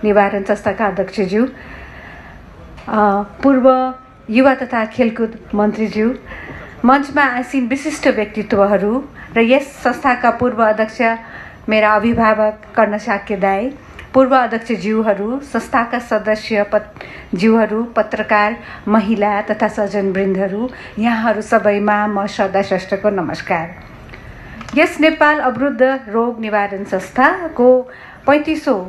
निवारण संस्थाका अध्यक्षज्यू, पूर्व युवा तथा खेलकुद मन्त्रीज्यू, मञ्चमा आसीन विशिष्ट व्यक्तित्वहरू र यस संस्थाका पूर्व अध्यक्ष मेरा अभिभावक कर्ण साक्य दाई, पूर्व अध्यक्षज्यूहरू, संस्थाका सदस्य ज्यूहरू, पत्रकार, महिला तथा सज्जनवृन्दहरू, यहाँहरू सबैमा म श्रद्धा श्रेष्ठको नमस्कार। यस नेपाल अवरुद्ध रोग निवारण संस्थाको 35औं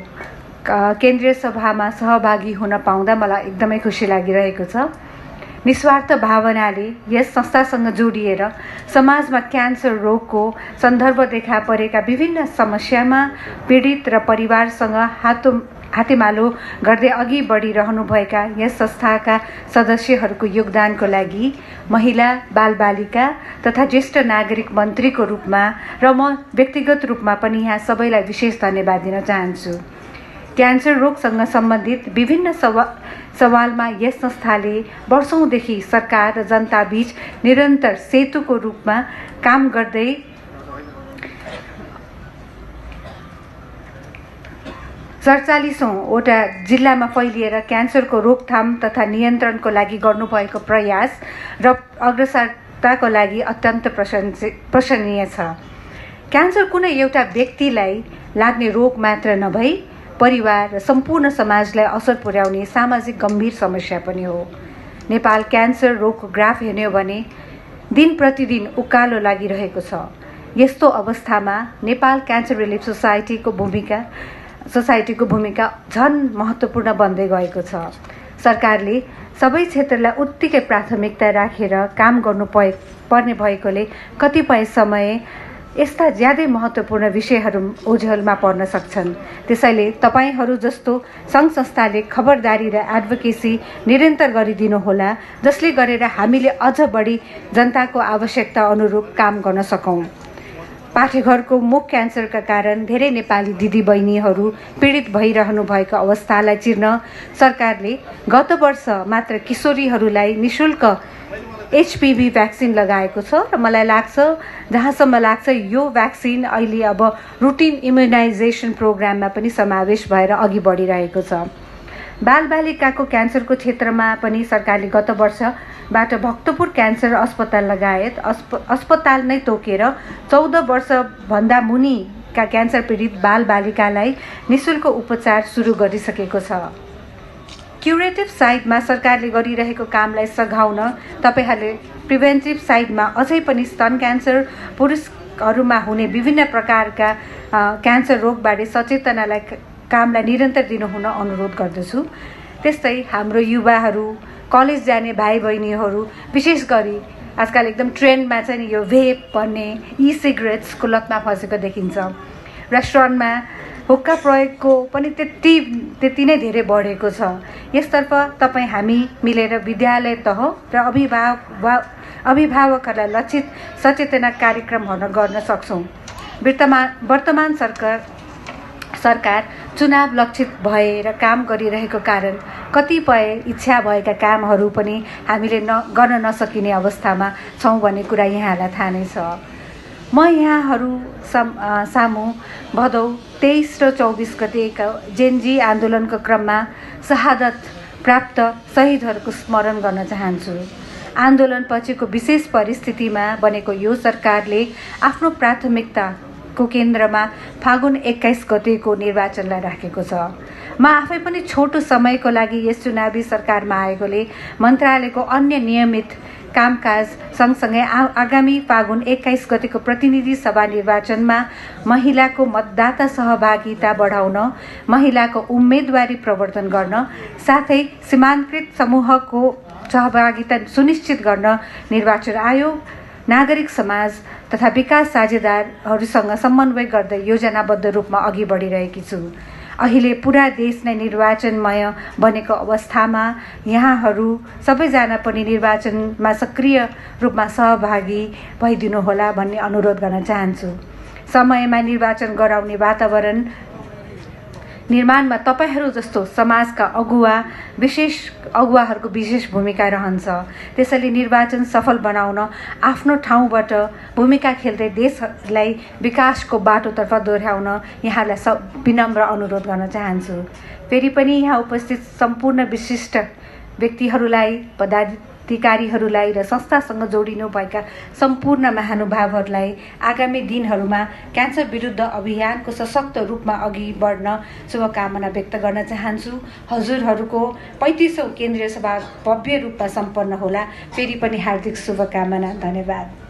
केन्द्रीय सभामा सहभागी हुन पाउँदा मलाई एकदमै खुसी लागिरहेको छ। निस्वार्थ भावनाले यस संस्थासँग जोडिएर समाजमा क्यान्सर रोगको सन्दर्भ देखा परेका विभिन्न समस्यामा पीडित र परिवारसँग हातेमालो गर्दै अघि बढिरहनुभएका यस संस्थाका सदस्यहरूको योगदानको लागि महिला, बालबालिका तथा ज्येष्ठ नागरिक मन्त्रीको रूपमा र म व्यक्तिगत रूपमा पनि यहाँ सबैलाई विशेष धन्यवाद दिन चाहन्छु। क्यान्सर रोगसँग सम्बन्धित विभिन्न सवालमा यस संस्थाले वर्षौंदेखि सरकार र जनताबीच निरन्तर सेतुको रूपमा काम गर्दै 47औं वटा जिल्लामा फैलिएर क्यान्सरको रोकथाम तथा नियन्त्रणको लागि गर्नुभएको प्रयास र अग्रसरताको लागि अत्यन्त प्रशंसनीय छ। क्यान्सर कुनै एउटा व्यक्तिलाई लाग्ने रोग मात्र नभई परिवार र सम्पूर्ण समाजलाई असर पुर्याउने सामाजिक गम्भीर समस्या पनि हो। नेपाल क्यान्सर रोगको ग्राफ हेर्ने हो भने दिन प्रतिदिन उकालो लागिरहेको छ। यस्तो अवस्थामा नेपाल क्यान्सर रिलिफ सोसाइटीको भूमिका झन महत्त्वपूर्ण बन्दै गएको छ। सरकारले सबै क्षेत्रलाई उत्तिकै प्राथमिकता राखेर काम गर्नु पर्ने भएकोले कतिपय समय यस्ता ज्यादै महत्त्वपूर्ण विषयहरू ओझेलमा पर्न सक्छन्। त्यसैले तपाईहरू जस्तो सङ्घ संस्थाले खबरदारी र एडभोकेसी निरन्तर गरिदिनुहोला, जसले गरेर हामीले अझ बढी जनताको आवश्यकता अनुरूप काम गर्न सकौँ। पाठेघरको मुख क्यान्सरका कारण धेरै नेपाली दिदीबहिनीहरू पीडित भइरहनु भएको अवस्थालाई चिर्न सरकारले गत वर्ष मात्र किशोरीहरूलाई निशुल्क HPV भ्याक्सिन लगाएको छ र मलाई लाग्छ, जहाँसम्म लाग्छ, यो भ्याक्सिन अहिले अब रुटिन इम्युनाइजेसन प्रोग्राममा पनि समावेश भएर अघि बढिरहेको छ। बालबालिकाको क्यान्सरको क्षेत्रमा पनि सरकारले गत वर्षबाट भक्तपुर क्यान्सर अस्पताल लगायत अस्पताल नै तोकेर 14 वर्षभन्दा मुनिका क्यान्सर पीडित बालबालिकालाई निशुल्क उपचार सुरु गरिसकेको छ। क्युरेटिभ साइडमा सरकारले गरिरहेको कामलाई सघाउन तपाईहरूले प्रिभेन्टिभ साइडमा अझै पनि स्तन क्यान्सर, पुरुषहरूमा हुने विभिन्न प्रकारका क्यान्सर रोगबारे सचेतनालाई कामलाई निरन्तर दिनुहुन अनुरोध गर्दछु। त्यस्तै हाम्रो युवाहरू, कलेज जाने भाइ बहिनीहरू, विशेष गरी आजकल एकदम ट्रेन्डमा चाहिँ नि यो भेप भन्ने सिगरेट्सको लतमा फसेको देखिन्छ। रेस्टुरेन्टमा हुक्का प्रयोगको पनि त्यति नै धेरै बढेको छ। यसतर्फ तपाईँ हामी मिलेर विद्यालय तह र अभिभावकहरूलाई लक्षित सचेतना कार्यक्रमहरू गर्न सक्छौँ। वर्तमान सरकार चुनाव लक्षित भएर काम गरिरहेको कारण कतिपय इच्छा भएका कामहरू पनि हामीले गर्न नसकिने अवस्थामा छौँ भन्ने कुरा यहाँलाई थाहा नै छ। म यहाँहरू सामु भदौ 23 र 24 गतेका जेनजी आन्दोलनको क्रममा शहादत प्राप्त शहीदहरूको स्मरण गर्न चाहन्छु। आन्दोलनपछिको विशेष परिस्थितिमा बनेको यो सरकारले आफ्नो प्राथमिकताको केन्द्रमा फागुन 21 गतेको निर्वाचनलाई राखेको छ। म आफै पनि छोटो समयको लागि यस चुनावी सरकारमा आएकोले मन्त्रालयको अन्य नियमित कामकाज सँगसँगै आगामी फागुन 21 गतेको प्रतिनिधि सभा निर्वाचनमा महिलाको मतदाता सहभागिता बढाउन, महिलाको उम्मेदवारी प्रवर्तन गर्न, साथै सीमान्तकृत समूहको सहभागिता सुनिश्चित गर्न निर्वाचन आयोग, नागरिक समाज तथा विकास साझेदारहरूसँग समन्वय गर्दै योजनाबद्ध रूपमा अघि बढिरहेकी छु। अहिले पुरा देश नै निर्वाचनमय बनेको अवस्थामा यहाँहरू सबैजना पनि निर्वाचनमा सक्रिय रूपमा सहभागी भइदिनुहोला भन्ने अनुरोध गर्न चाहन्छु। समयमा निर्वाचन गराउने वातावरण निर्माणमा तपाईहरू जस्तो समाजका अगुवाहरूको विशेष भूमिका रहन्छ। त्यसैले निर्वाचन सफल बनाउन आफ्नो ठाउँबाट भूमिका खेल्दै देशलाई विकासको बाटोतर्फ दोहोऱ्याउन यहाँलाई विनम्र अनुरोध गर्न चाहन्छु। फेरि पनि यहाँ उपस्थित सम्पूर्ण विशिष्ट व्यक्तिहरूलाई, पदाधिकारीहरूलाई र संस्थासँग जोडिनुभएका सम्पूर्ण महानुभावहरूलाई आगामी दिनहरूमा क्यान्सर विरुद्ध अभियानको सशक्त रूपमा अघि बढ्न शुभकामना व्यक्त गर्न चाहन्छु। हजुरहरूको 35औं केन्द्रीय सभा भव्य रूपमा सम्पन्न होला। फेरि पनि हार्दिक शुभकामना। धन्यवाद।